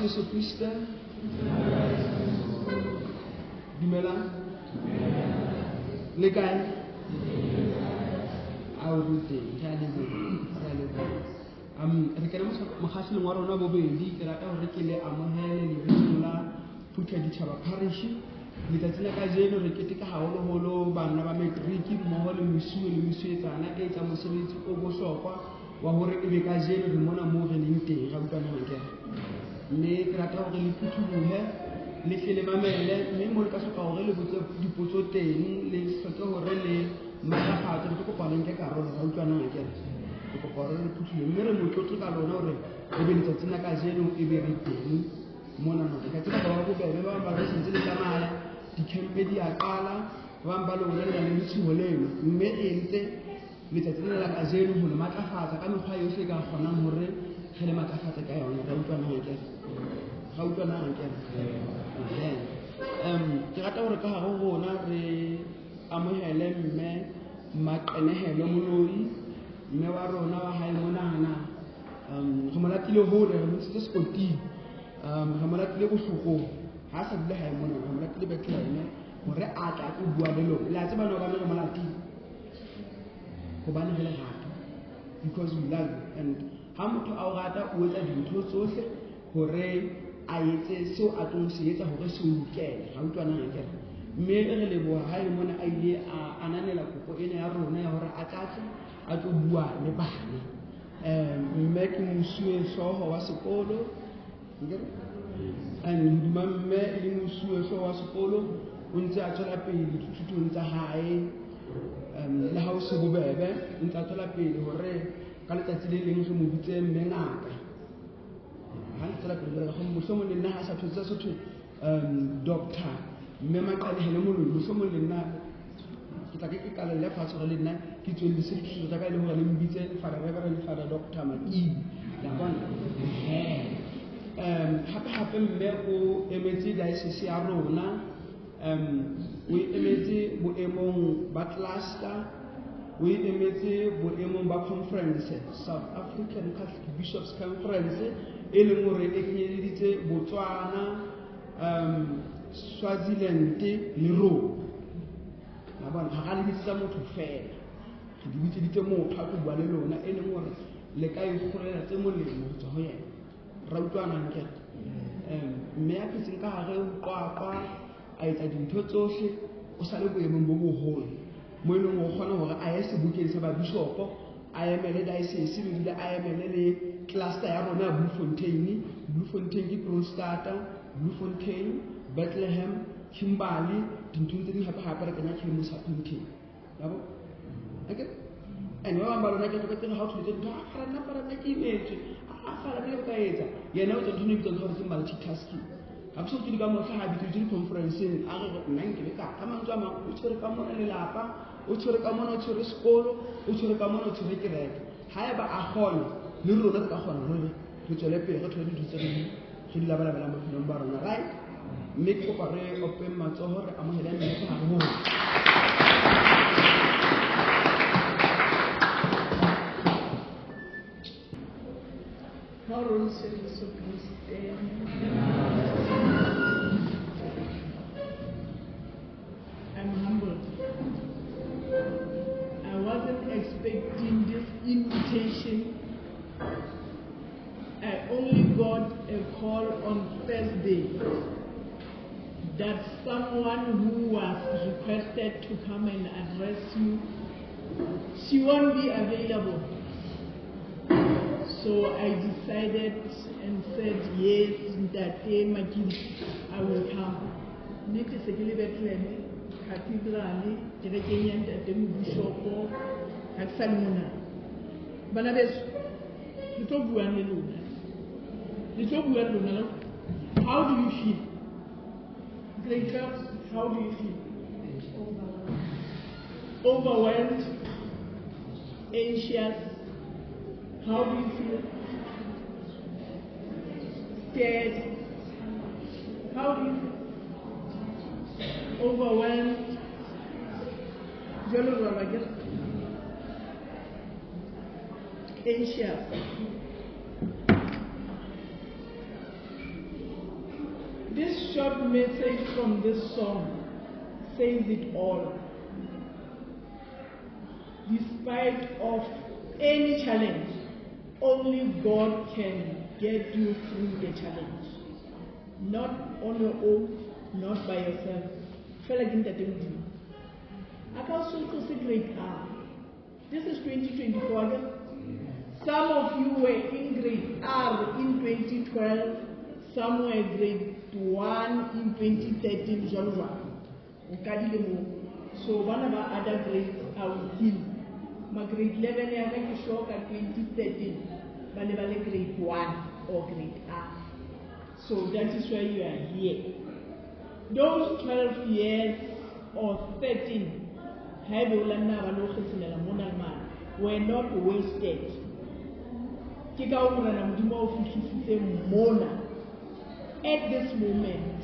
Jesu Kriste. Dumelang. Le kae? A o ruteng, re a leboha, re a leboha. Re kena mokgahlelong wa rona bobedi, ke rata hore ke le amohele lebitsong la Phutha Ditjhaba Parish. Letsatsi la kajeno re keteka haholoholo bana ba matric mmoho le mesuwe le mesuwetsana e etsang mosebetsi o bohlokwa wa hore ebe kajeno re mona moo re leng teng, ra utlwana akere. Mme ke rata hore le phutholohe, le tle le mamele, mme mo le ka hloka hore le botse dipotso teng, le hloke hore le matlafatse, re tlo kopa le nke karolo, ra utlwana akere. Re kopa hore re phutholohe, mme re motlotlo ka lona hore ebe letsatsing la kajeno ebe re teng mona nna. Ka tseba ba bobebe, ba bang ba re sentse le tsamaya, dikhempe di a qala, ba bang ba lona le na le letshoho leno, mme e entse letsatsi lena la kajeno ho le matlafatsa ka mekgwa yohle e ka kgonang hore re le matlafatse ka yona. Ra utlwana akere? Ra utlwana akere? Ke rata hore ka hare ho rona re amohele mme Maqenehelo Moloi, mme wa rona wa hae monana. Re mo latile hole, re mo ntshitse sekoting, re mo latile bohlokong, ha a sa dula hae mona, re mo latile Bethlehem hore a tle a tlo bua le lona. Le a tseba na hobane re mo latile? Hobane re le rata, because we love you. And ha motho a o rata, o etsa dintho tsohle hore a etse seo a tlong se etsa hore se o lokele. Ra utlwana akere? Mme re leboha ha e le mona a ile a ananela kopo ena ya rona ya hore a tla tle a tlo bua le bana. Mme ke mosuwe hlooho wa sekolo, and hodima mme e le mosuwe hlooho wa sekolo, o ntse a tswela pele dithutong tsa hae, le ha o se bobebe, o ntse a tswela pele hore ka letsatsi le leng re mo bitse mme ngaka. Ha ntse tswela pele jwalo, mohlomong le nna ha sa thotse se thwe, doctor mme Maqenehelo Moloi, mohlomong le nna ke tla ke ke qalelle fatshe hore le nna ke tswellise dithuto tsa ka, e le hore le mbitse Father Reverend Father Doctor Makibi. La bona? Hape hape mme o emetse diocese ya rona, o e emetse boemong ba cluster, o e emetse boemong ba conference, South African Catholic Bishops Conference, e leng hore e kenyeleditse Botswana, Swaziland le rona. La bona, ha ra le bitsetsa motho fela, re di bitseditse motho a tlo bua le lona, e leng hore le ka ikgolela tse molemo ho tswa ho yena. Ra utlwana hantle? Mme ya phetseng ka hare ho Qwaqwa, a etsa dintho tsohle, o sa le boemong bo boholo mo e leng hore o kgona hore a ye sebokeng sa babishopo, a emele diocese, ebile a emele le cluster ya rona ya Bloemfontein. Bloemfontein ke Kroonstad, Bloemfontein, Bethlehem, Kimberley, dinthong tse ding hape hape re kenya Kemosa Fontein. Ya bo? Okay? And ba bang ba lona ke tloketse ha o tshwetse ntho, a fara nna, fara nna ke imetswe. A fara nna ke ka etsa. Yena o tswa ntho e bitswang ka hore ke multitasking. Ha ke so utlwe ka mohla ha bitswe di-conference-eng, a re nna nke be ka ka mantswe a mang, o tshwere ka mona lelapa, o tshwere ka mona, o tshwere sekolo, o tshwere ka mona, o tshwere kereke. Haeba a kgona, le rona re ka kgona hore re tswele pele, re thole dintho tse re di labalabelang bophelong ba rona, right? Mme ke kopa re openg matsoho, re amohele mme ka hare ho rona. Ha o roriswe Jesu Kriste. I'm humbled. I wasn't expecting this invitation. I only got a call on Thursday that someone who was requested to come and address you, she won't be available. So I decided and said, yes, Ntate Makibi, I will come. Nnete se ke le Bethlehem, Cathedral, kerekeng ya Ntate Mobishopo, ha ke sa le mona. Bana beso, le tlo bua le lona. Le tlo bua le lona. How do you feel? Grade 12, how do you feel? Overwhelmed, anxious. How do you feel? Scared. How do you feel? Overwhelmed. Jwalo jwalo, akere? Anxious. This short message from this song says it all. Despite of any challenge, only God can get you through the challenge. Not on your own, not by yourself. Fela ke Ntate Modimo. A ka o so tlose grade R. This is 2024 again. Some of you were in grade R in 2012, some were grade 1 in 2013, jwalo jwalo. O kadile moo. So bana ba other grades are within. Ma grade 11 ya ka ke sure ka 2013 ba ne ba le grade 1 or grade R. So that is why you are here. Those 12 years or 13, haebe o la nna ba le ho kgetholela mona le mane, were not wasted. Ke ka ho Morena Modimo o fihlisitse mona at this moment.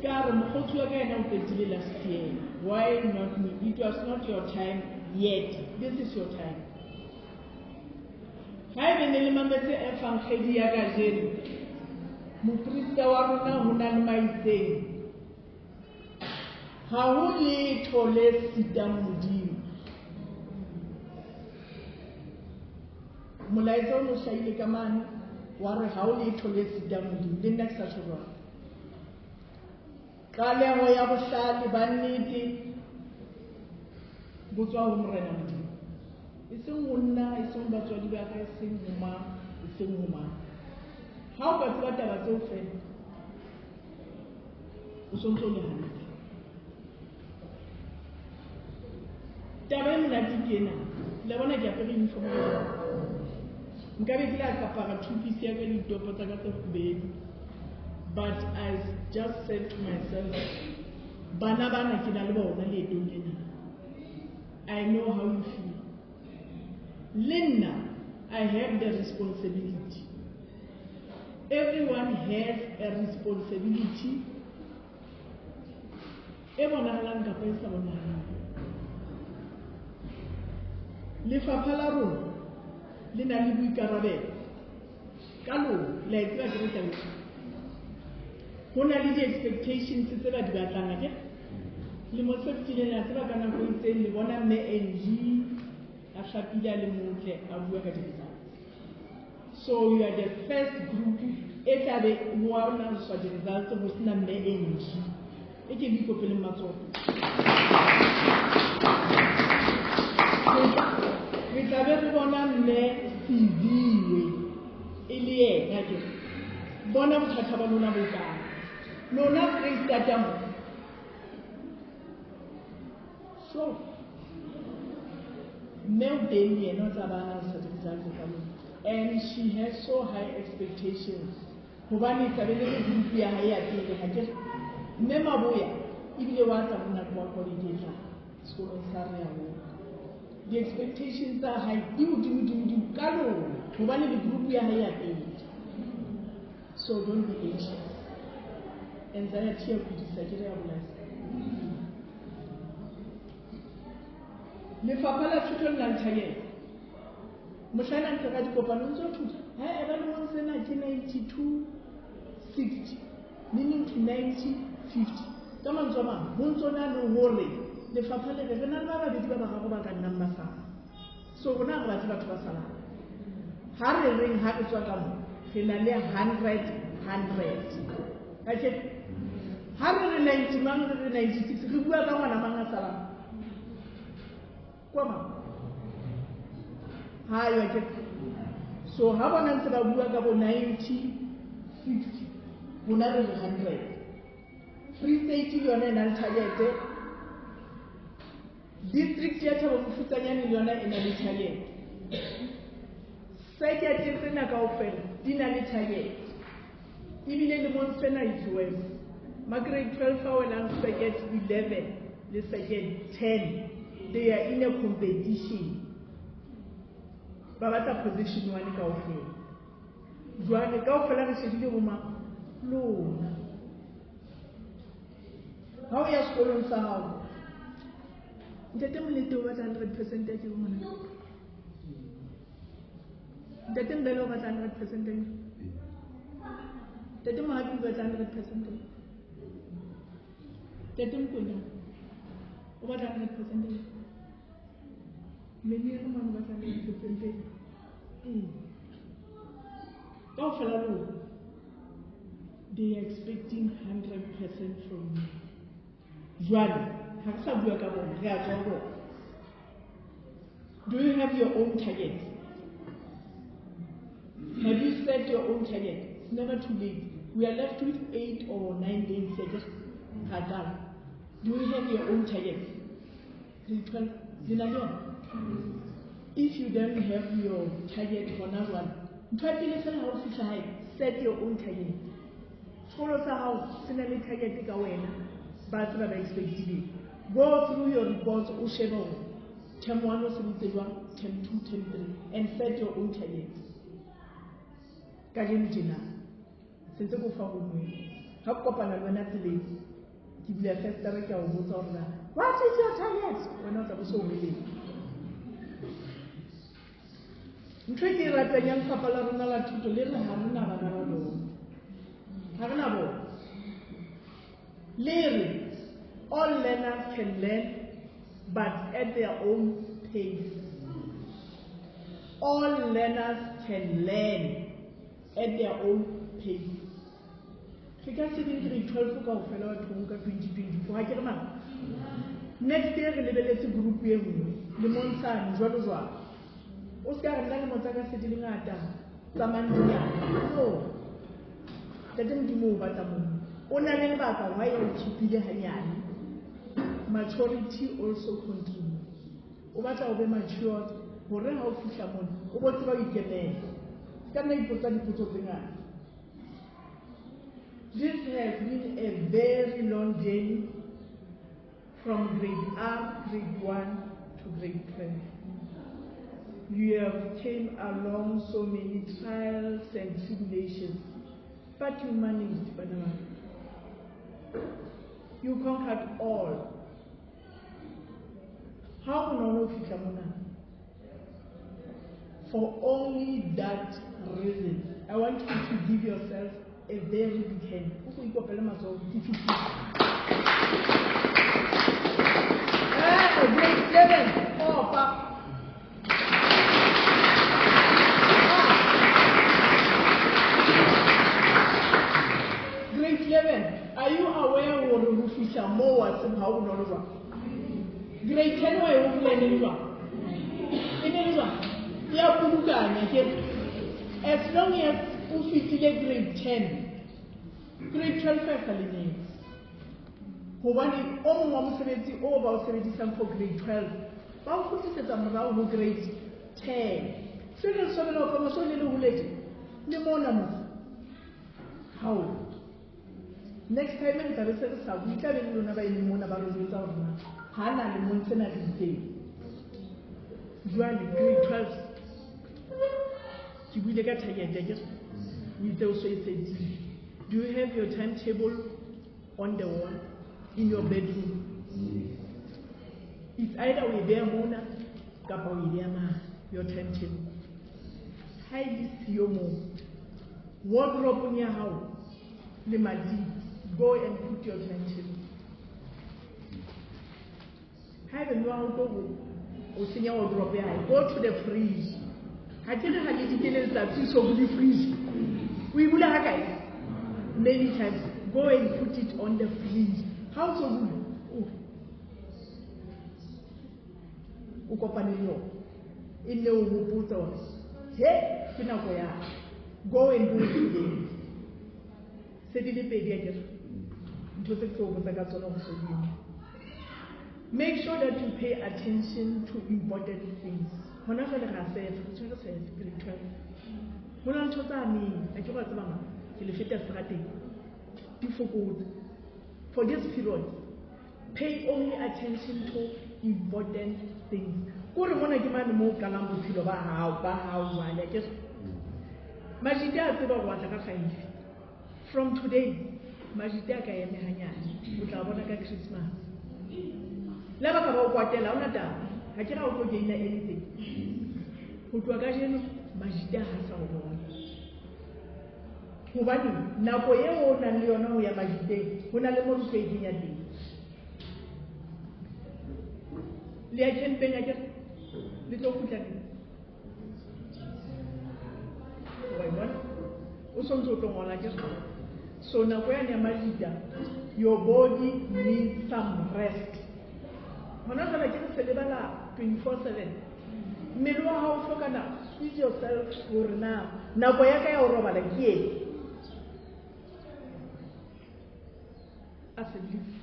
Ka re mokgotsi wa ka yena o qetile last year. Why not me? It was not your time yet. This is your time. Haebe ne le mametse evangeli ya kajeno, moprista wa rona ho na le maitseng. Ha ho letho le sitang Modimo. Molaetsa o no hlahile ka mane wa re ha ho letho le sitang Modimo. Le nna ke sa tjho jwalo. Qaleho ya bohlale ba nnete bo tswa ho Morena Modimo. E seng ho nna, e seng batswadi ba ka, e seng ho mang, e seng ho mang. Ha o ka tseba taba tseo feela, o sontso o le hantle. Taba e monate ke ena. Le bona ke apere uniform ya ka. Nkabe ke la ka apara two-piece ya ka le ditopo tsa ka tse kgubedu. But I just said to myself, bana bana ke na le bona leetong lena. I know how you feel. Le nna, I have the responsibility. Everyone has a responsibility. E bonahalang kapa e sa bonahalang. Lefapha la rona le na le boikarabelo. Ka lona, le a e tseba ke re taba ena. Ho na le di-expectations tse ba di batlang, akere? Lemo se fetileng la tseba ka nako e itseng le bona mme Angie a hlapile a le motle a bua ka di-results. So you are the first group e tla be ho announce di-results ho sena mme Angie. E ke le ikopeleng matsoho. Re tla be re bona mme Siviwe e le yena ke. Bona bothata ba lona bo kae? Lona Freistata mo. So mme o teng le yena o tla ba announce di-results tsa lona. And she has so high expectations. Hobane tla be le group ya hae ya pele ha ke. Mme Maboya ebile wa tla mona kwa college e tlang sekolong sa re ya ho. Di-expectations tsa hae di hodimo dimo dimo ka lona hobane le group ya hae ya pele. So don't be anxious. Anxiety ya kudisa ke re ya bolaya. Lefapha la thuto le na le target. Mohlanang ntse ka dikopano ntse o thuta. Ha eba le mong sena ke 92 60 meaning to 90 50. Ka mantswe a mang, ho ntso na le hore lefapha le re re na le ba babedi ba bararo ba ka nnang ba sala. So rona ha re batle batho ba salang. Ha re reng ha re tswa ka mo, re na le 100 100. Akere? Ha re re 90 mang re re 96 re bua ka ngwana mang a salang. Kwa mang? Ha yo akere? So ha bona ntse ba bua ka bo 90 60 rona re re 100. Free State le yona e na le target. District ya Thabo Mofutsanyane le yona e na le target. Circuit tsena kaofela di na le target. Ebile lemong sena it's worse. Ma grade 12 a welang circuit 11 le circuit 10, they are in a competition. Ba batla position 1 kaofela. Jwale kaofela re shebile bo mang? Lona. Ha o ya sekolong sa hao, Ntate Molete o batla 100% ya ke ngwana. Ntate Mbele o batla 100% ya. Ntate Mohapi o batla 100%. Ntate Mokoena o batla 100%. Menere mane o batla 100%. Kaofela lona, they are expecting 100% from you. Jwale, ha re sa bua ka bona, re a tswa ho bona. Do you have your own target? Have you set your own target? It's never too late. We are left with 8 or 9 days. Do you have your own target? If you don't have your target for now, set your own target. Sekolo sa hao se na le target ka wena, ba tseba ba expectile. Go through your reports, o shebe hore term 1 o sebeditse jwang, term 2, term 3, and set your own target. Kajeno tjena sentse ko fa homework. Ha ke kopana le wena tseleng, ke bula festere ke a o botsa hore na what is your target? Wena o tla bo so o weleng. Ntho e ke e ratang ya lefapha la rona la thuto le re ha rena bana ba lona. Ha rena bona. Le re all learners can learn but at their own pace. All learners can learn at their own pace. Re ka se beng grade 12 kaofela bathong ka 2024, ha ke re mang? Next year re lebeletse group e nngwe, lemong sane jwalo jwalo. O se ka re nna lemo tsa ka se di le ngata, tsamayang dinyane. No. Ntate Modimo o batla moo. O na le lebaka why o keep-ile hanyane. Maturity also contributes. O batla o be matured hore ha o fihla mona o bo tseba ho ikemela. Se ka nna ipotsa dipotso tse ngata. This has been a very long journey from grade R, grade 1 to grade 12. You have came along so many trials and tribulations, but you managed, Banama. You conquered all. How no fihla mona? For only that reason, I want you to give yourself a very big hand. Grade 7. Oh, pa. Grade 11. Are you aware hore ho fihla moo wa tseba ha o bonolo jwang? Grade 10 wa e hopola e ne le jwang? E ne le jwang? Ya pudukanya ke as long as o fitile grade 10, grade 12 e sa le neng. Hobane o mong wa mosebetsi o ba o sebedisang for grade 12 ba o kgutlisetsa morao ho grade 10. Se re tshwanela ho promotion le le holetse le mona mo. How? Next time re tla be se re sa bue, tla be le lona ba emeng mona ba re jwetsa hore na ha na lemong sena le itseng. Jwale grade 12 ke buile ka target akere, o itse o so e setile. Do you have your timetable on the wall in your bedroom? It's either o e beha mona kapa o e beha mane, your timetable. Ha e le siyo moo, wardrobe ya hao le madi, go and put your timetable. Haebe mme wa hao tlo o senya wardrobe ya hae, go to the fridge. Ha ke re ha ke dikele letsatsi so bule fridge. O e bula ha kae? Many times. Go and put it on the fridge. Ha o tso bula, o kopane le yona. E nne o hopotse hore he ke nako ya go and do it today. Se di le pedi akere. Ntho tse ke tlo botsa ka tsona ho so. Make sure that you pay attention to important things. Hona jwale re a sefa, re tshwere sefa grade 12. Ho na le ntho tsa ameng, a ke wa tseba mang, ke le feta seterateng. Di fokotse. For this period, pay only attention to important things. Kore mona ke mane moo o qalang bophelo ba hao jwale akere. Majite a tseba hore wa tla ka 5. From today, majite a ka eme hanyane. O tla bona ka Christmas. Le ba ka ba o kwatela, ha ona taba. Ha ke ra o tlo gaina anything. Ho tloha kajeno, majite ha sa o bona. Hobane nako eo o nang le yona ho ya majiteng, ho na le mo re tlo e kenya teng. Le ya campeng akere? Le tlo kgutla neng? Wa e bona? O sontso o tlo ngola akere? So nako yane ya majita, your body needs some rest. Hona jwale ke re se lebala 24/7. Mmele wa hao o hloka nako. Squeeze yourself hore na nako ya ka ya ho robala ke eng. A se leave.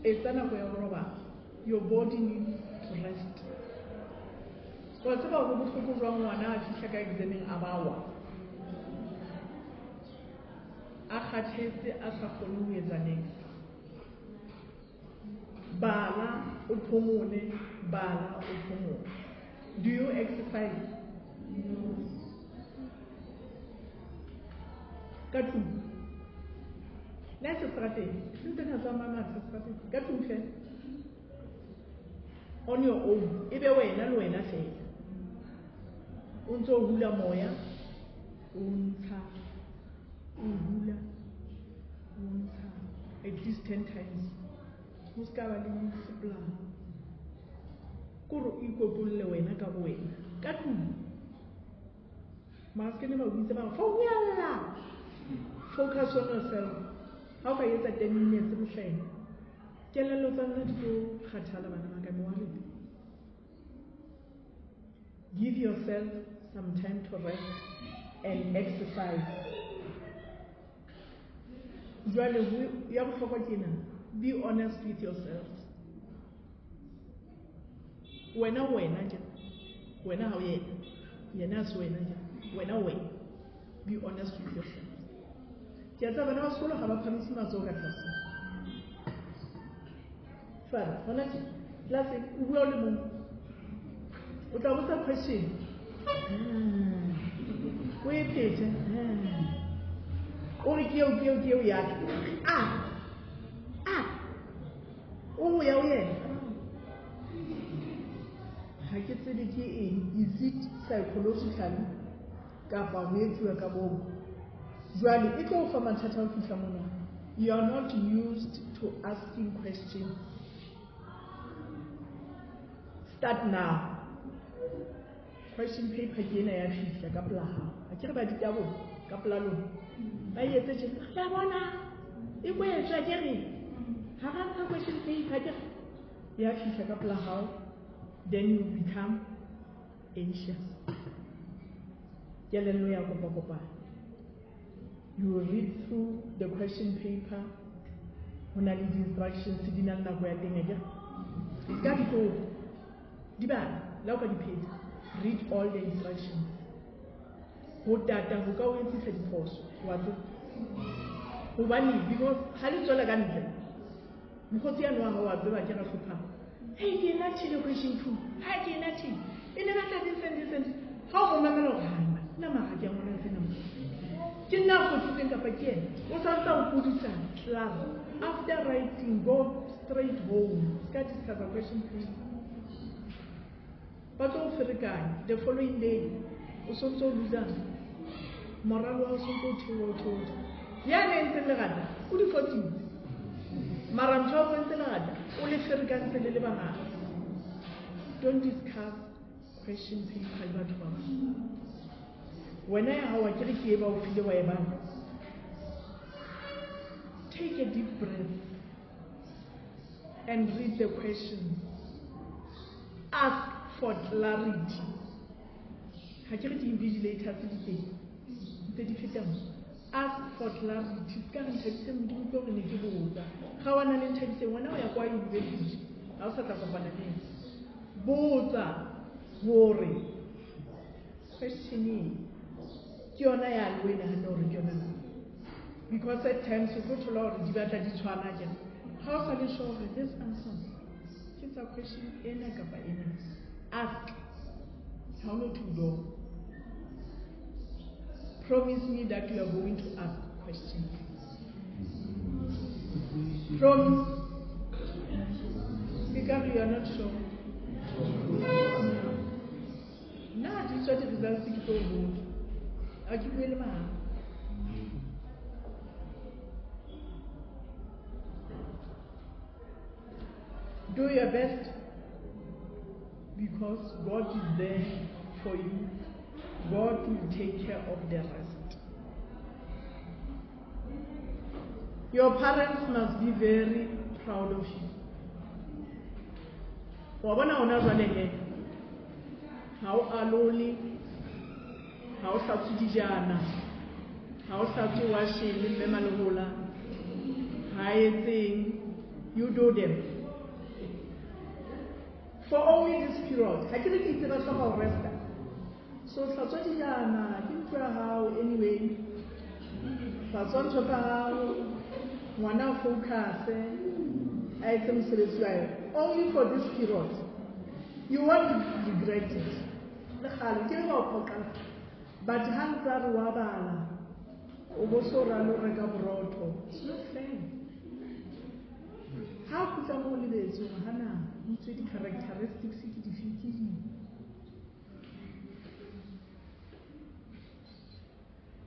Etsa nako ya ho robala. Your body needs to rest. Wa tseba hore bohloko jwang ngwana a fihla ka exameng a bawa. A kgathetse a sa kgone ho etsa niks. Bala o phomole, bala o phomole. Do you exercise? No. Ka tlung. Le ha se seterateng, se ntse na tsamaya matha seterateng. Ka tlung fela. On your own. Ebe wena le wena fela. O ntso o hula moya, o ntsha, o hula, o ntsha at least 10 times. Ho ska ba le sepla. Kore o ikotlolle wena ka bo wena. Ka tlung. Mara se ke ne ba o bitsa ba re, phone ya lla. Focus on yourself. Ha o ka etsa 10 minutes mohlaena, kelello tsa lona di tlo kgathala bana ba ka mme wa lena. Give yourself some time to rest and exercise. Jwale ho ya bohlokwa ke ena, be honest with yourself. Wena wena ja. Wena ha o yena. Yena ha se wena ja. Wena wena. Be honest with yourself. Ke a tseba bana ba sekolo ha ba phamise matsoho ka tlase. Fara, hona tje, tlase o bua o le mong. O tla botsa question. O e phethe. O re ke eo, ke eo, ke eo ya ka. Ah. Ah. O ya o yena. Ha ke tsebe ke eng, is it psychologically kapa ho etsuwa ka bomo? Jwale e tlo o fa mathata ho fihla mona. You are not used to asking questions. Start now. Question paper ke ena ya fihla ka pela hao. Ha ke re ba ditabo ka pela lona. Ba e etse tje. La bona. E kwetswe ke re. Ha ra ntsha question paper ke re. Ya fihla ka pela hao. Then you become anxious. Kelello ya kopa-kopana. You read through the question paper. Ho na le di-instructions di na le nako ya teng akere. Ka ditlolo. Di bala, le ha o ka di phetha. Read all the instructions. Ho tata ho ka o etsisa diphoso, wa tseba. Hobane because ha le tswela ka ntle, mokgotsi yane wa hao wa tseba ke ra hlophang. Hey, ke nathile question 2. Ha ke nathile. E ne batla this and this and this. Ha o mo mamela hore hai man, nna mara ke a ngola tsena mo. Ke nna a fositseng kapa ke yena? O sa ntse a o kodisa klaar. After writing, go straight home. Ska discuss question 3. Ba tlo o ferekanya. The following day, o sontso o losang. Moralo wa o sontso o theoha, o theoha, o theoha. Ya ne entseng lerata, o di fositse. Mara ntho o entse lerata, o le ferekantse le le bangata. Don't discuss question paper le batho ba bang. Wena ya hao akere ke e ba o file wa e bala. Take a deep breath and read the questions. Ask for clarity. Ha ke re di-invigilators di teng, ntse di feta mo. Ask for clarity. Se ka re Nthabiseng Modimo ke hore ne ke botsa. Ga wa na le Nthabiseng, wena o ya kwa university, ha o sa tla kopana le ena. Botsa hore question e ke yona ya le o e nahanne hore ke yona na. Because at times o tlo thola hore di batla di tshwana tjena. Ha o sa le sure hore this answer ke tsa question ena kapa ena, ask. Ha o no thudo. Promise me that you are going to ask questions. Promise. Because you are not sure. Nna di tswa di-results ke tlo o botsa. Ha ke bue le mahala. Do your best, because God is there for you. God will take care of the rest. Your parents must be very proud of you. Wa bona hona jwale he, ha o alole, ha o hlatswe dijana, ha o hlatswe washene mme malehola, ha etseng, you do them. For only this period, ha ke re ke itse ba hloka ho resta. So hlatswa dijana, ke ntho ya hao anyway. Hlatswa ntho tsa hao, ngwana a focus-e, a etse mosebetsi wa yona. Only for this period. You won't regret it. Le kgale, ke re ba o phoqang. But ha ntse a re wa bala, o bo so ralo reka borotho. It's not fair. Ha o kgutla moo o lebetse hore hana o utswe di-characteristics ke dife ke ding.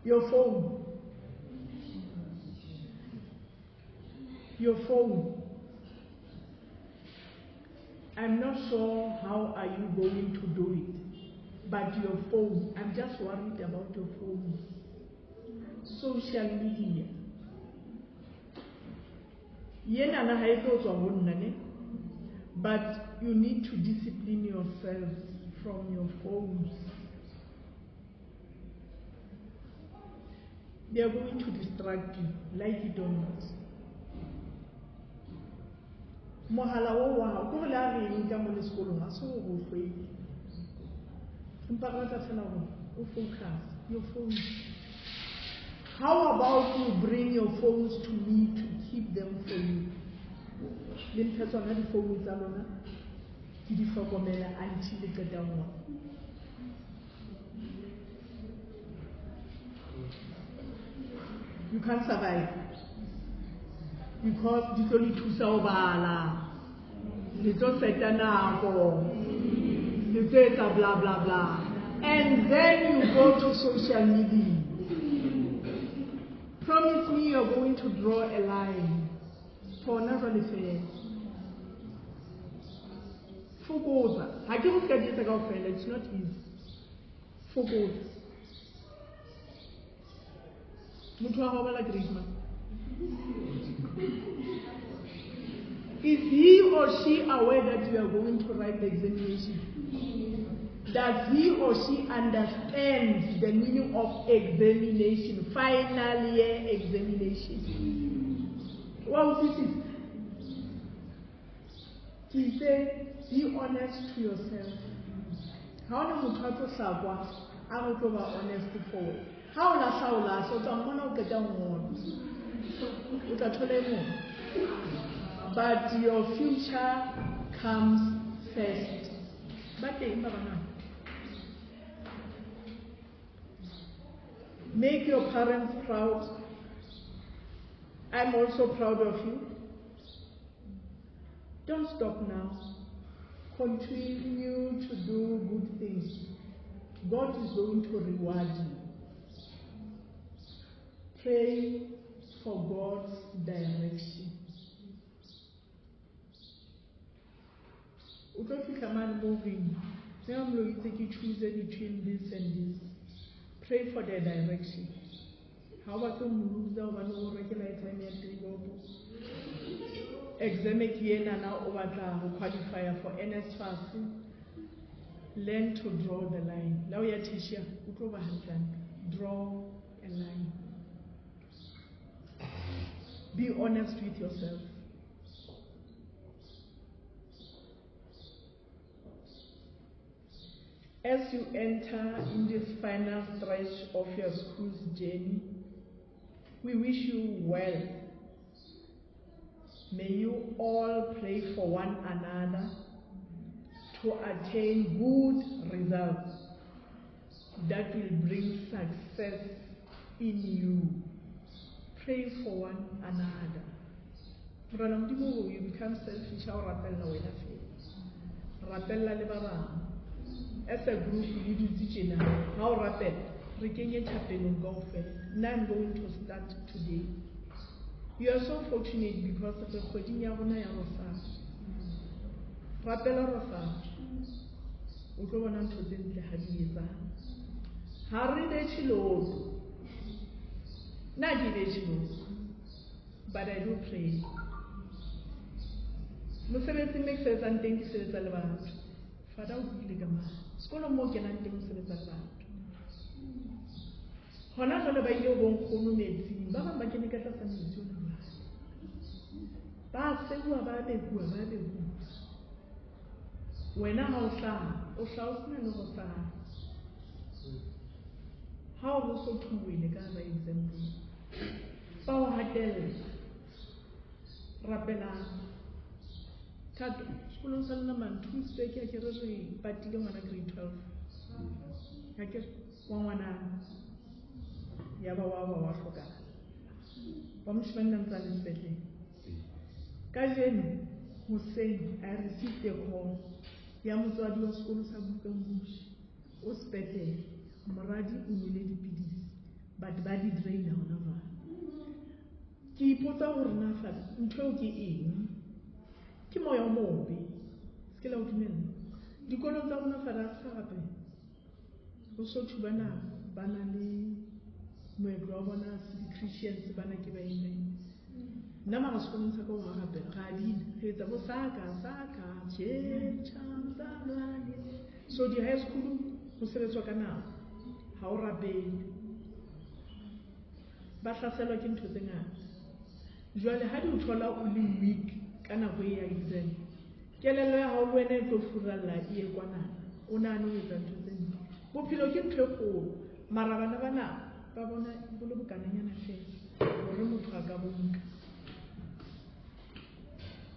Your phone. Your phone. I'm not sure how are you going to do it, but your phone, I'm just worried about your phone. Social media. Yenana ha e tlo tswa ho nna ne? But you need to discipline yourselves from your phones. They are going to distract you, like it or not. Mohala o wa hao, ke hore le ha re nka mo le sekolong, ha se hore o hlweke. Empa re batla feela hore o focus, your phones. How about you bring your phones to me to keep them for you? Le mphe tsona difounu tsa lona, ke di hlokomela until le qeta ho ngola. You can't survive. Because di tlo le thusa ho bala, le tlo seta nako, le tlo etsa bla bla bla. And then you go to social media. Promise me you're going to draw a line. For hona jwale fela. Fokotsa. Ha ke re o ska di etsa kaofela, it's not easy. Fokotsa. Motho wa hao o bala grade mang? Is he or she aware that you are going to write the examination? Does he or she understand the meaning of examination? Final year examination. Well, this is. He said, be honest to yourself. Ha ona motho a tlo hlakwa, a re tlo ba honest for wena. Ha o lahla, o lahla, o tla mmona o qeta ho ngola. O tla thola e mong. But your future comes first. Ba teng ba bangata. Make your parents proud. I'm also proud of you. Don't stop now. Continue to do good things. God is going to reward you. Pray for God's direction. O tlo fihla mane mo reng, mme wa moloi itse ke choose between this and this. Pray for the direction. Ha o batle ho mo loser hobane o rekela airtime ya Tribopo. Exam ke enana o batla ho qualify for NSFAS. Learn to draw the line. La o ya tertiary, o tlo ba hantle. Draw a line. Be honest with yourself. As you enter in this final stretch of your school's journey, we wish you well. May you all pray for one another to attain good results that will bring success in you. Pray for one another. Morena Modimo, you become selfish ha o rapella wena fela. Rapella le ba bang. As a group, le dutse tjena, ha o rapela, re kenye thapelong kaofela. Nna I'm going to start today. You are so fortunate because re kgweding ya rona ya Rosari. Rapela rosari, o tlo bona ntho tse ntle ha di etsahala. Ha re betjhe lotho. Nna ha ke betjhe lotho, but I do pray. Mosebetsing me ke sebetsang teng ke sebetsa le batho. Fada o buile ka mang? Sekolong moo kenang teng o sebetsa le batho. Hona jwale ba ile ho bonkgono metsing, ba bang ba kene ka tlasa metsi ona jwale. Ba seuwa, ba bekuwa, ba bekuwa. Wena ha o hlaha, o hlaha o sena le rosari. Ha o bo so thuwele ka hara exam room, ba o hatella. Rapelang. Thato, sekolong sa lona mane, 2 weeks back, ha ke re re patile ngwana grade 12. Ha ke re, wa ngwanana. Ya ba wa ba wa hlokahala. Wa moshemane a ntse a le sepetlele. Kajeno, hoseng, I received a call ya motswadi wa sekolo sa Bukangushi. O sepetlele. Moradi o nwele dipidisi, but ba di draina hona jwale. Ke ipotsa hore na Father, ntho eo ke eng? Ke moya o mobe. Se ke la o dumella. Dikolong tsa rona Father, ha re sa rapela. Ho Sotho bana ba na le moetlo wa bona, se di-Christians bana ke ba eng ba eng. Nna mara sekolong sa ka ho rapela, ra bina, re etsa bo saka, saka, tjhetjha, mzalwane. So di-high school ho sebetswa ka nako, ha o rapele. Ba hlaselwa ke ntho tse ngata. Jwale ha di o thola o le weak ka nako e ya exam, kelello ya hao le wena e tlo furalla e ye kwana, o nahane ho etsa ntho tse mpe. Bophelo ke ntho e kgolo, mara bana bana ba bona bo le bokananyana fela hore motho a ka bo nka.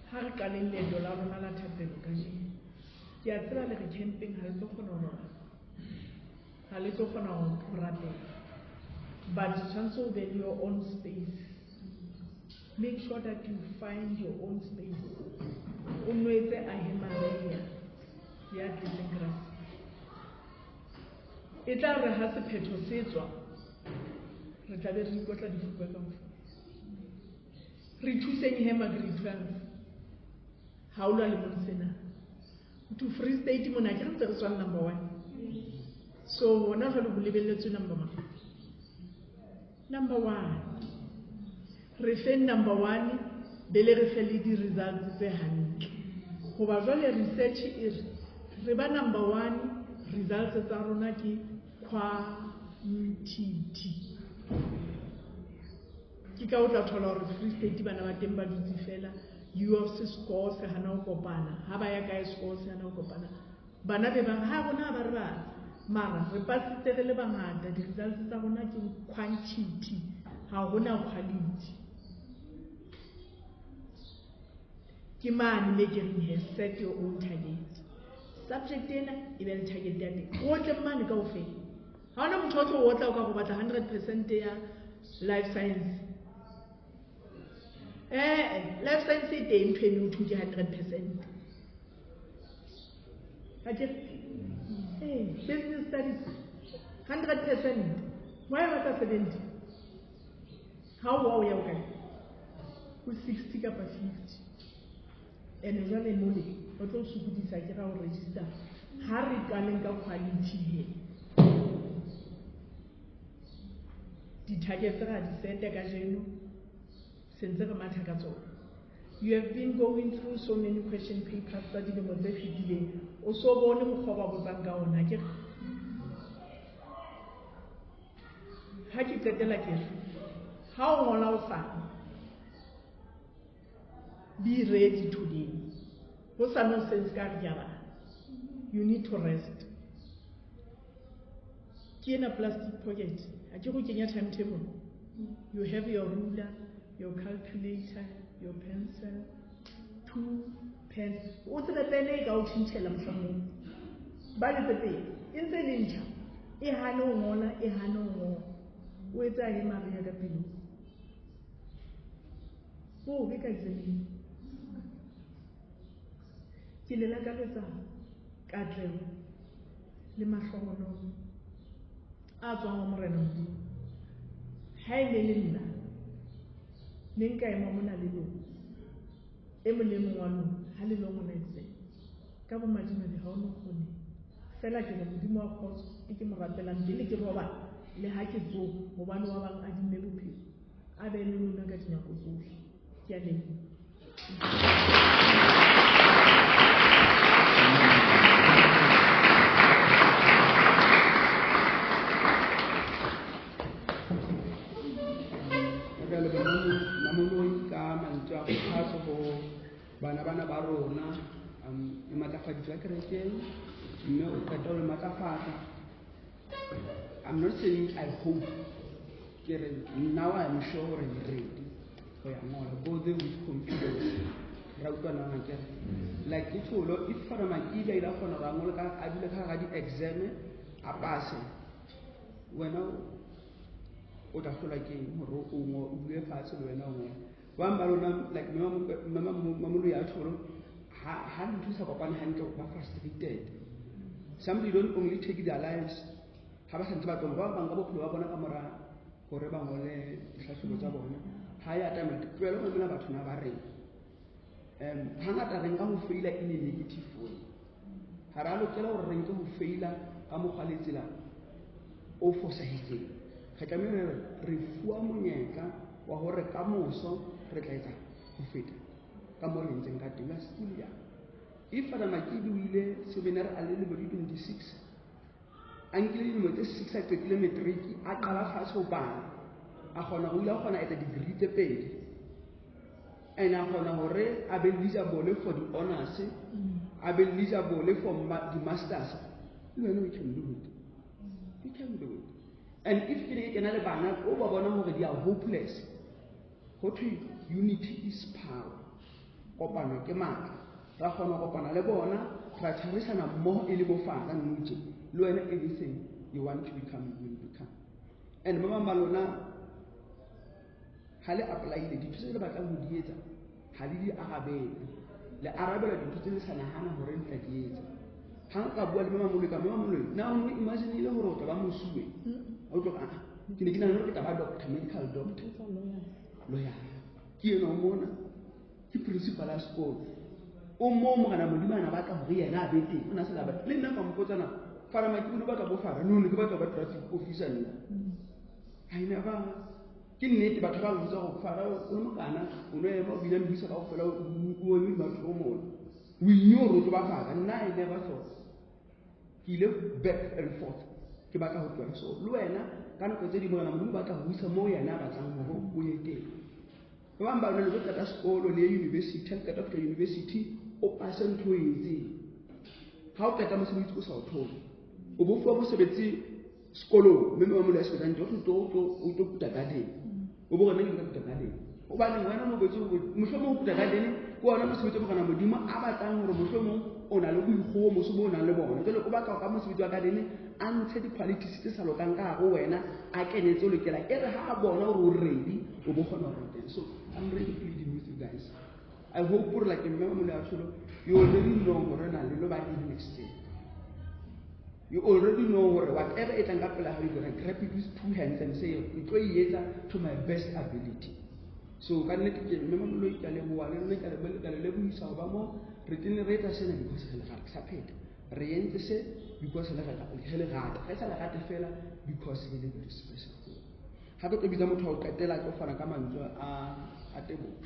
Ha re qaleng leeto la rona la thapelo kajeno. Ke a tseba le re camping ha le tlo kgona ho robala, ha le tlo kgona ho rapela, but tshwanetse o be le your own space. Make sure that you find your own space. O nwetse Ave Maria ya tletseng grace. E tla re ha sephetho se tswa, re tla be re ikotla difuba kaofela. Re thuseng he ma grade 12. Ha o lwa lemong sena. To Free State mona ke re ntse re tswang number 1. So hona jwale ho lebelletswe number 1. Number 1. Re feng number 1, be le re fe le di-results tse hantle. Hoba jwale research e re, re ba number 1, results tsa rona ke quantity. Ke ka o tla thola hore Free State bana ba teng ba dutse fela, U of C score se hana ho kopana, ha ba ya kae score se hana ho kopana. Bana be ba re, ha rona ba re batla, mara re pasitse re le bangata, di-results tsa rona ke quantity, ha hona quality. Ke mane me ke reng he, set your own target. Subject ena e be le target ya teng. O otle mane kaofela. Ha hona motho o tlo o otla o ka go batla 100% ya life science. Life science e teng ntho eno ho thwe ke 100%. Ha ke re? Business studies 100%. Why batla 70? Ha o wa o ya o kae? Ho 60 kapa 50. Ene jwale mole o tlo sokodisa ke ra o register. Ha re qaleng ka quality he. Di-targets ra di seta kajeno, se ntse re matha ka tsona. You have been going through so many question papers tsa dilemo tse fetileng. O so bone mokgwa ba botsang ka ona, ke re. Ha ke qetela ke re, ha o ngola o sa be ready today. Ho sa no sense ka re ke a bala. You need to rest. Ke ena plastic pocket. Ha ke go kenya timetable. You have your ruler, your calculator, your pencil, 2 pens. O tsebe pene e ka o tjhentjhela mohlomong. Ba le tse pedi. E ntse e le ntjha. E hane ho ngola, e hane ho ngola. O etsa Ave Maria ka pelong. Bo be ka examine. Ke le lakaletsa katleho le mahlohonolo a tswang ho Morena Modimo. Ha e ne le nna, ne nka ema mona le lona, e mong le mong wa lona, ha le lo ngola exam. Ka bomadimabe ha o no kgone. Feela ke re Modimo wa kgotso e ke mo rapelang pele ke robala le ha ke tsoha hobane wa bang adimme bophelo. A be le lona ka dinako tsohle. Ke a leboha. Re a leboha Mamoloi ka mantswe a kgothatso ho bana bana ba rona. E matlafaditswe kerekeng mme o qeta ho le matlafatsa. I'm not saying I hope, ke re now I'm sure hore le ready ho ya ngola. Go there with confidence. Ra utlwana na ke re like ke tsholo if Father Makile a ile a kgona hore a ngole ka a dule ka hara di-exam a passe, wena o tla hlolwa ke eng hore o ngo o dule fatshe le wena o ngole. Ba bang ba lona like Mamoloi a tsholo ha ntho e sa kopane hantle ba frustrated. Somebody don't only take their lives ha ba santse ba tloha, ba bang ka bophelo ba bona ka mora hore ba ngole dihlahlobo tsa bona. Ha ya tsamaya tlohelo ho mamela batho na ba reng. Hangata re nka ho faila in a negative way. Ha ra lokela hore re nke ho faila ka mokgwa le tsela o fosahetseng. Re tlamehile re fuwa monyetla wa hore ka moso re tla etsa ho feta ka moo re entseng ka teng. We are still young. If Father Makidi o ile seminar a le lemo di 26, a nkile dilemo tse 6 a qetile matric, a qala fatshe ho bala, a kgona ho ile a kgona etsa degree tse pedi, and a kgona hore a be eligible for the honors, a be eligible for the masters. Le wena you can do it. You can do it. And if ke ne ke kena le bana o ba bona hore they are hopeless, ho thwe unity is power. Kopano ke matla. Ra kgona ho kopana le bona, ra tshwarisana mmoho e le bofara nou tje. Le wena anything you want to become, you will become. And ba bang ba lona ha le apply-ile dintho tse le batlang ho di etsa, ha le di arabele. Le arabela dintho tse le sa nahana hore le tla di etsa. Ha nka bua le Mama Moloi ka Mama Moloi, na o no imagine-ile hore o tla ba mosuwe? O tlo re, ah, ke ne ke nahana hore ke tla ba doctor, medical doctor. Lawyer. Ke enwa o mona, ke principal ya sekolo. O moo Morena Modimo a na batla hore yena a be teng, o na se la batla. Le nna ka mpotsa na, Fara Makibolo o batla bo Fara, no, ne ke batla ho ba traffic officer nna. Ha e never, ke nnete batho ba botsa hore Fara o le mokana, o no ema o bina mebisa kaofela, o eme batho o mona. O ignore o tlo ba Fara, nna I never thought. Ke ile back and forth, ke batla ho tloha. So le wena ka nako tse ding Morena Modimo o batla ho isa moo yena a batlang hore o ye teng. Ba bang ba lona le tlo qeta sekolo le ye university, ha le qeta ho fihla university o pase ntho o e entseng. Ha o qeta mosebetsi o sa o thole, o bo fuwa mosebetsi sekolong, mme Mama Moloi a sebetsang teng, o tlo kuta garden. O bo re nna ke tlo kuta garden. Hobane wena o botse hore mohlomong o kuta garden ke ona mosebetsi o Morena Modimo a batlang hore mohlomong o na le boikgohomoso bo o nang le bona. Jwale o batla ka mosebetsi wa garden a ntshe di-qualities tse sa lokang ka hare ho wena, a kene tse lokelang. E re ha a bona hore o ready, o bo kgona hore teng. So I'm really pleading with you guys. I hope hore like Mme Mamoloi a tsholo, you already know hore na le lo ba eng next year. You already know hore whatever e tlang ka pela hao, you gonna grab it with two hands and say, ke tlo e etsa to my best ability. So ka nnete ke Mme Mamoloi ke a leboha, le lona ke a le lebohisa ho ba mo. Re tenne re etsa sena because re le rata, ke sa pheta. Re entse se because re le rata. Re sa le rate fela because re le very special. Ha ke tlo bitsa motho wa ho qetela, a tlo fana ka mantswe a teboho.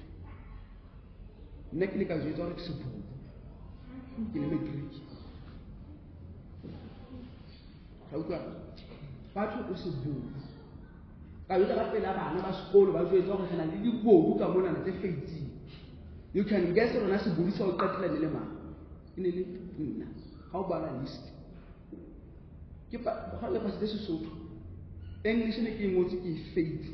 Nna ke ile ka jwetsa hore ke sebodu, ke le matric. Ka utlwa batho o sebodu. Ka jwetsa ka pela bana ba sekolo, ba jwetsa hore re na le dibodu ka monana tse feitseng. You can guess rona sebodu sa ho qetela ne le mang? E ne le nna. Ha o bala list. Ke ha le pasitse Sesotho. English ne ke e ngotse ke e feitse.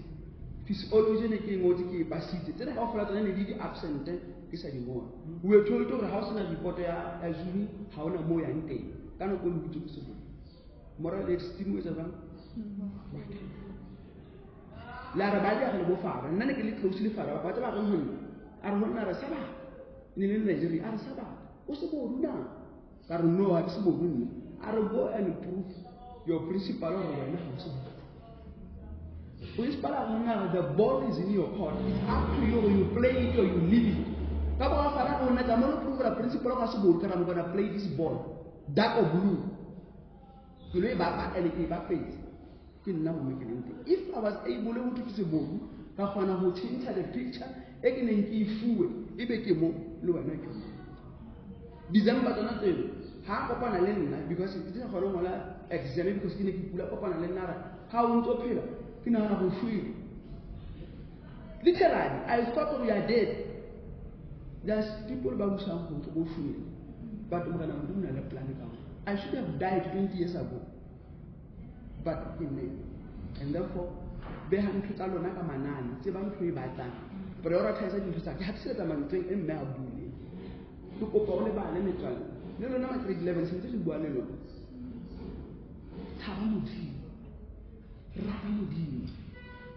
Physiology ne ke e ngotse ke e pasitse. Tsena kaofela tsona ne di di absent ke sa di ngola. We were told hore ha o sena report ya Zulu, ha hona moo yang teng. Ka nako e le ke sebodu. Moral esteem o etsa jwang? La re ba le re bo Fara. Nna ne ke le close le Fara, ba tseba reng ho nna. A re ho nna re saba. Ne le Nigeria, a re saba. O sebodu na? Ka re no, ha ke sebodu nna. A re go and prove your principal hore wena ha o sebodu. Principal a re nna the ball is in your court. It's up to you, you play it or you leave it. Ka bora fara o nna tsa mo prove principal ka sebodu ka I'm gonna play this ball dark or blue. Ke lo e bapa ene ke e bapetse. Ke nna mo ke leng teng. If I was able to ke sebodu ka kgona ho change the picture e ke neng ke e fuwe e be ke mo le wena ke mo. December tsona tseo ha kopana le nna because ke sa kgone ho ngola exam because ke ne ke kula kopana le nna ra ha o ntso phela ke nahana go shwele. Literally, I thought we are dead. There's people ba busang go go shwele. But morena Modimo na le plan ka hona. I should have died 20 years ago. But ke nne. And therefore, beha ntho tsa lona ka manane, tseba ntho e batlang. Prioritize dintho tsa ke hatisetsa mantsweng e mme a buile. Ke kopa o lebale metswalle. Le lona ma grade 11 sentse re bua le lona. Tshaba Modimo. Rata Modimo.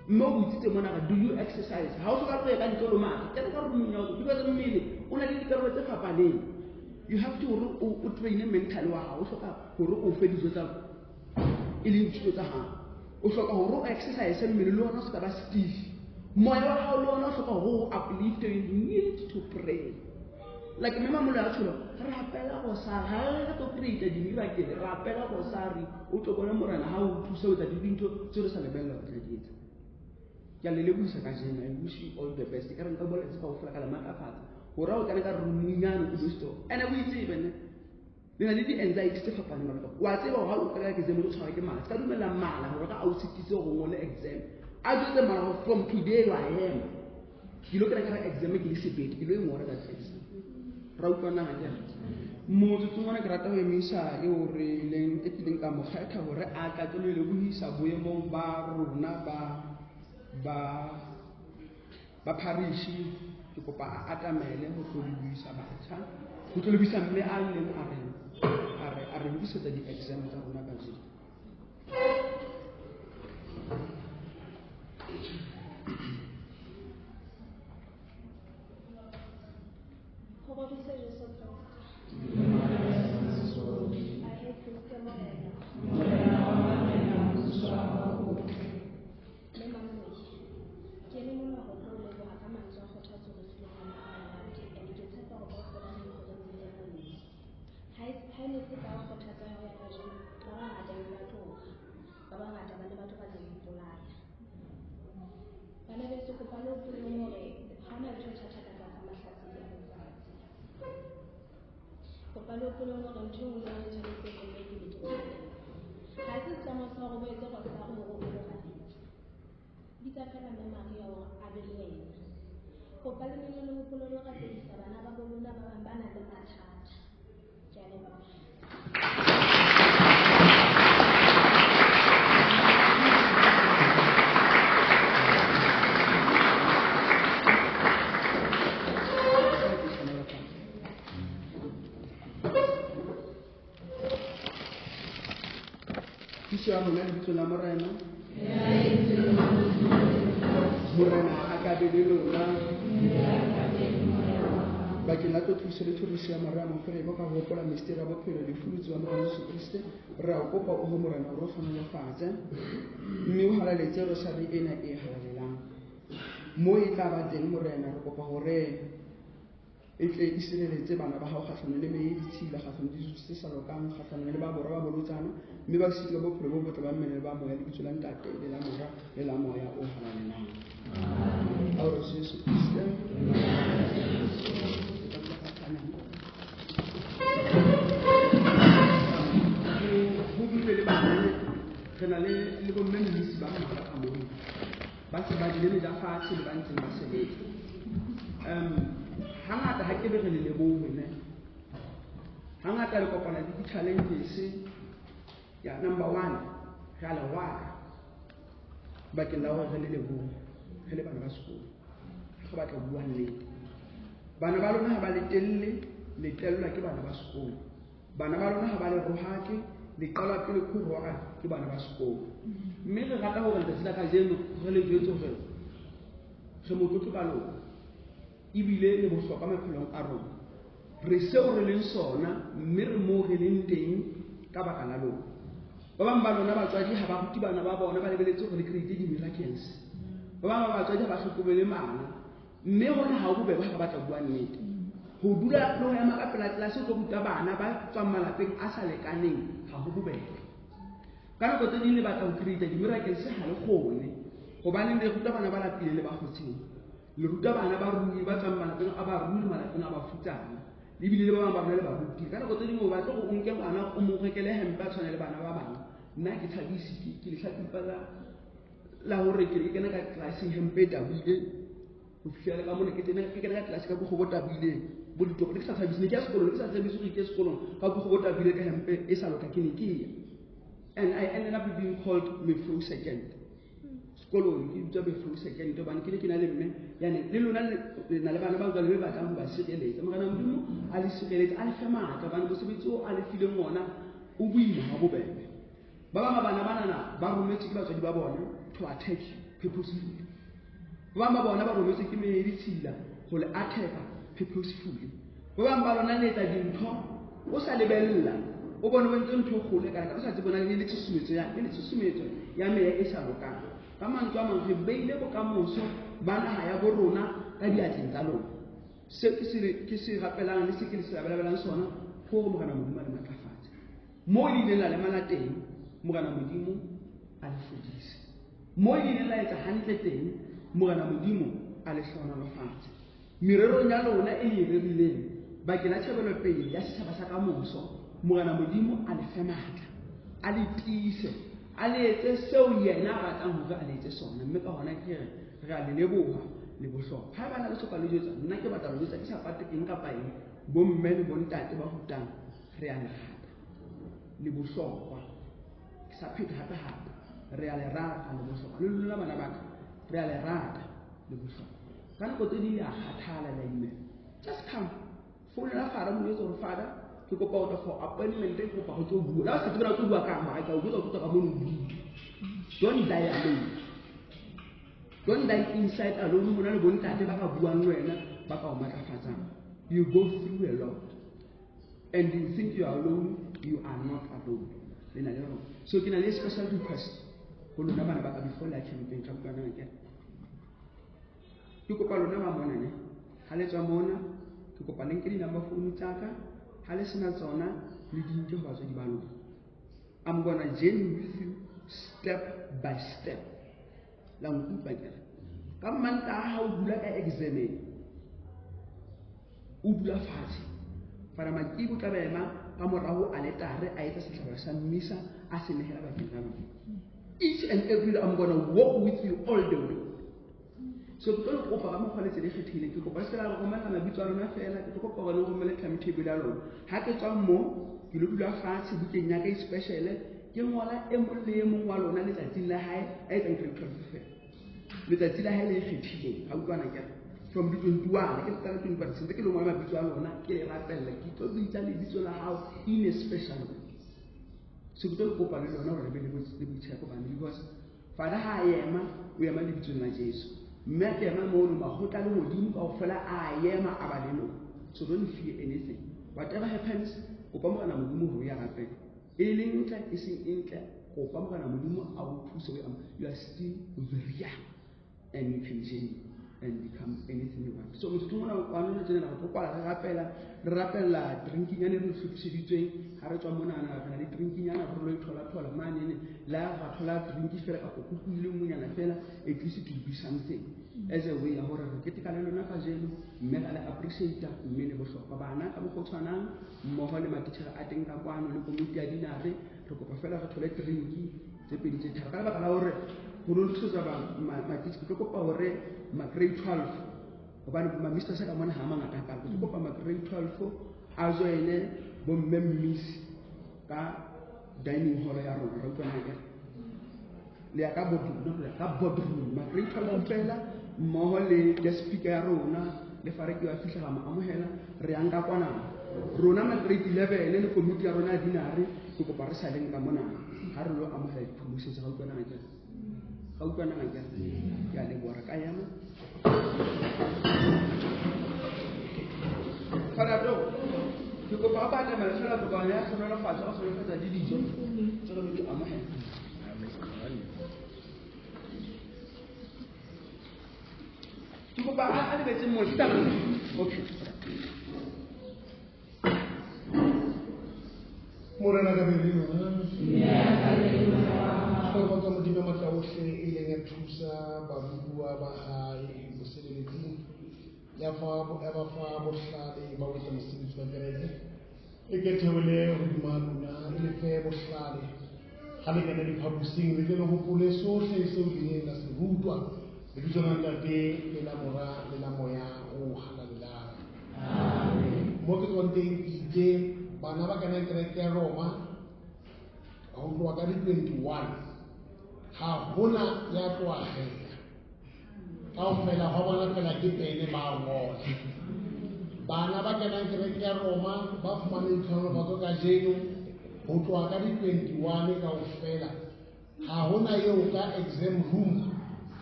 Mme o botsitse mona re do you exercise? Ha o hloka ho ya ka ntlo lo matha. Kena ka roomong ya hao because mmele o na le dikarolo tse fapaneng. You have to hore o train mental wa hao. O hloka hore o fe dijo tsa e leng dithuto tsa hao. O hloka hore o exercise mmele le ona o ska ba stiff. Moya wa hao le ona o hloka hore o uplift. You need to pray. Like mme Mamolo ya tsholo, rapela rosari. Ha re tlo create di-miracle, rapela rosari. O tlo bona morena ha o thusa o etsa dintho tseo re sa lebella ho tla di etsa. Ke a le lebohisa kajeno. I wish you all the best. Ka re nka bolela tse kaofela ka le matlafatsa. Hore ha o kena ka roomong yane o be ene o itsebe ne. Le na le di-anxiety tse fapaneng ka wa tseba hore ha o kena ka exam o tlo tshwarwa ke mala. Se ka dumella mala hore ka a o sitise hore o ngole exam. A jwetse mala hore from today wa ema. Ke lo kena ka exam ke le sebete, ke lo e ngola ka exam. Ra utlwana ha ke re. Motsotsong ona ke rata ho emisa eo re leng e tlileng ka mo kgetha hore a tla tlo le lebohisa boemong ba rona ba parish. Ke kopa a atamele ho tlo lebohisa batjha, ho tlo lebohisa mme a ileng a re lokisetsa di-exam tsa rona kajeno. Ho roriswe Jesu Kreste. Ahe Kriste Morena. Mme Mamoloi, ke le mona ho tlo leboha ka mantswe a kgothatso re fileng ona a monate, and ke tshepa hore kaofela re ikgothatse le monne. Ha e ne se ka kgothatso ya hao ya kajeno, ba bangata ne ba tloha, ba bangata ba ne ba tlo batla ho ipolaya. Bana beso, kopa le hopoleng hore ha hona ntho e thata ka tlasa mahlasedi a letsatsi. Kopa le hopoleng hore ntho e nngwe le e nngwe e tshwanetse e eme pele ke thapelo. Ha se setlamo sa hore o etse rosari hore o lo rapetse. Bitsa feela Mme Maria hore a be le wena. Kopa le nne le hopole ho rapedisa bana ba bo lona ba bang ba nang le mathata. Ke a leboha. Thuso ya rona lebitsong la Morena. Morena a ka be le lona. Bakeng la tlotliso le thoriso ya Maria Mofereko ka ho hopola misteri ya bophelo lefu le tsoha Morena Jesu Kriste, re a o kopa o ho Morena hore o hlohonolofatse mme o halaletse rosari ena e halalelang. Mo e tla ba teng Morena, re kopa hore e tle e sireletse bana ba hao kgahlanong le meya e ditshila, kgahlanong le ditso tse sa lokang, kgahlanong le ba borwa ba bolotsana, mme ba sitse ka bophelo bo botle ba mmele le ba moya, lebitso la Ntate le la Mora le la Moya o Halalelang. Aore Jesu Kriste. Ho buile le bana, re na le bomme mmisi ba mmalwa ka moo ba se ba jele meja fatshe le ba ntseng ba sebetsa. Hangata ha ke be re le lebohe ne. Hangata le kopana le di-challenges. Ya number 1, re a le rwaka bakeng la hore re le lebohe, re le bana ba sekolo. Re batla ho bua nnete. Bana ba lona ha ba le telle, le tellwa ke bana ba sekolo. Bana ba lona ha ba le rohake, le qalwa pele ke ho rohaka ke bana ba sekolo. Mme re rata hore letsatsi la kajeno re le jwetse hore re motlotlo ka lona, ebile le bohlokwa maphelong a rona. Re seo re leng sona, mme re moo re leng teng ka baka la lona. Ba bang ba lona batswadi ha ba rute bana ba bona, ba lebeletse hore le create di-miracles. Ba bang ba batswadi ha ba hlokomele bana. Mme hona ha ho bobebe ha re batla ho bua nnete. Ho dula le ho ema ka pela tlelase o tlo ruta bana ba tswang malapeng a sa lekaneng ha ho bobebe. Ka nako tse ding le batla ho create di-miracles ha le kgone, hobane le ruta bana ba lapileng le ba kgotsheng. Le ruta bana ba rui ba tswang malapeng a barui le malapeng a bafutsana. Le bile le ba bang ba rona le baruti. Ka nako tse ding o batla hore o nke ngwana o mo rekele hempe a tshwane le bana ba bang. Nna ke thabise, ke lehlatsipa la hore ke kena ka tlelaseng hempe e tabohile ho fihlela ka mona, ke kena ka tlelase ka bokgobo bo tabohileng, bo ditopo. Ne ke sa thabise, ne ke ya sekolong, ne ke sa thabise hore ke ye sekolong ka bokgobo bo tabohile ka hempe e sa loka, ke ne ke ya. And I ended up being called Mefrou Second. Sekolong ke bitswa Mefrou Second hobane ke ne ke na le mme ya ne le lona le na le bana ba jwale be batlang ho ba sireletsa. Morena Modimo a le sireletse, a le fe matla hobane mosebetsi oo a le fileng ona o boima ha bobebe. Ba bang ba bana banana ba rometswe ke batswadi ba bona to attack purposefully. Ba bang ba bona ba rometswe ke meya e ditshila ho le attack purposefully. Ba bang ba lona le etsa dintho o sa lebella, o bone o entse ntho e kgolo e kana o sa tsebe bona e le tshusumetso ya, e le tshusumetso ya meya e sa lokang. Ka mantswe a mang, re beile bokamoso ba naha ya bo rona ka diatleng tsa lona. Seo ke se rapelang le se ke le se labalabelang sona ke hore Morena Modimo a le matlafatse. Moo le ileng la lemala teng, Morena Modimo a le fodise. Moo le ileng la etsa hantle teng, Morena Modimo a le hlohonolofatse. Mererong ya lona e le e rerileng bakeng la tjhebelopele ya setjhaba sa kamoso, Morena Modimo a le fe matla, a le tiise, a le etse seo yena a batlang hore a le etse sona. Mme ka hona ke re, re a le leboha le bohlokwa. Ha eba na le soka le jwetsa, nna ke batla ho jwetsa ke sa pate eng kapa eng, bomme le bontate ba rutang, re a le rata le bohlokwa. Ke sa pheta hape hape, re a le rata le bohlokwa. Le lona bana ba ka, re a le rata le bohlokwa. Ka nako tse ding le a kgathala, le a imela. Just come. Founela Father, mo jwetse hore Father, ke kopa ho tla for appointment, ke kopa ho tlo bua. Le ha o sa tsebe na o tlo bua kang, mara ke a o jwetsa o tlo tswa ka mono o buile. Don't die alone. Don't die inside alone. Ho na le bontate ba ka buang le wena, ba ka o matlafatsang. You go through a lot. And you think you are alone, you are not alone. Le na le rona. So ke na le special request ho lona bana ba ka before le ya campeng, ka utlwana ke. Ke kopa lona ba mona ne. Ha le tswa mona, ke kopa le nke di-number phone tsa ka. Ha le sena tsona, le di nke ho batswadi ba lona. I'm gonna journey with you step by step. La nkutlwa ke re. Ka Mantaha ha o dula ka exam-eng, o dula fatshe. Father Makibi o tla ba ema ka morao aletare a etsa sehlabelo sa mmisa a se nehela bakeng la lona. Each and every day I'm gonna walk with you all the way. So ke tlo le kopa ka mokgwa le tsela e kgethehileng. Ke kopa se la romella mabitso a lona fela, ke tlo kopa hore le romelle timetable ya lona. Ha ke tswa mo, ke lo dula fatshe bukeng ya ka e special, ke ngola e mong le e mong wa lona letsatsing la hae a etsang grade 12 fela. Letsatsi la hae le kgethileng, ha utlwana ke re. From the 21, ke letsatsi la 21, sentse ke le ngola mabitso a lona, ke le rapella, ke tlo bitsa lebitso la hao in a special way. So ke tlo le kopa le lona hore le be le boitshepo bana, because Father ha a ema, o ema lebitsong la Jesu. Mme a ke ema mono, makgotla le hodimo kaofela a ema a ba le lona. So don't fear anything. Whatever happens, kopa Morena Modimo hore o ya rapela. E le ntle, e seng e ntle, kopa Morena Modimo a o thuse o ema. You are still very young and you can journey and become anything you want. So motho mona wa nna tsena re tlo kwala re rapela, re rapella drinking yana re hlophiseditsweng. Ha re tswa monana re na le drinking yana re lo e thola thola mane ne la ra thola drink fela ka kuku ile monyana fela, at least to do something as a way ya hore re keteka le lona kajeno, mme ra le appreciate mme le bohlokwa bana ka mokgwa o tshwanang mmoho le matitjhere a teng ka kwano le komiti ya dinare. Re kopa fela re thole drink tse pedi tse tharo ka lebaka la hore ho lo lokisetsa ba matitjhere. Ke tlo kopa hore ma grade 12, hobane ma mistress ka mona ha a mangata hakalo, ke tlo kopa ma grade 12 a joine bomme miss ka dining hall ya rona. Ra utlwana ke le ya ka boardroom, no, le ya ka boardroom ma grade 12 fela mmoho le guest speaker ya rona le fa re ke wa fihla ra mo amohela, re yang ka kwana rona ma grade 11 le komiti ya rona ya dinare. Ke kopa re saleng ka mona ha re lo amohela di-promotions. Ga utlwana ngakere, ga utlwana ngakere, ke a leboha, re ka ema. Farato, ke kopa ba atamela fela kopano ya tlhonolofatso, a hlonolofatsa le dijo tse re lo di amohela. Ke kopa Kopa a lebetseng mona ke taba. Okay. Morena ka be le lona. Hlokofatsa Modimo ya matla ohle e ileng ya thusa barutuwa ba hae mosebeletsing, ya ba fa bohlale ba ho etsa mosebetsi wa kereke. E ke theole hodima lona, e le fe bohlale ha le kena diphaposing, le tle le hopole sohle seo le ileng la se rutwa. Lebitso la Ntate le la Mora le la Moya o Halalelang. Mo ke tswang teng ke itse bana ba kenang kereke ya Roma ho tloha ka di-21 ha hona ya tlo akgela kaofela hwa bona fela ke pene ba ngola. Bana ba kenang kereke ya Roma ba fumane ditlhohonolofatso kajeno ho tloha ka di-21 kaofela ha hona eo ka exam room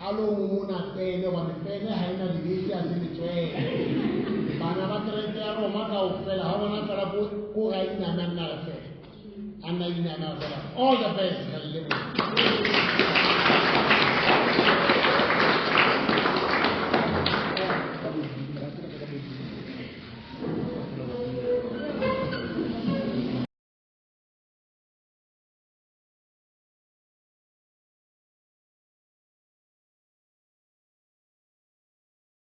a lo mona pene, hobane pene ha ena lebese a se letswele. Bana ba kereke ya Roma kaofela ha bona fela ko ga iname a nna re fela a nna iname a fela. All the best, re leboha.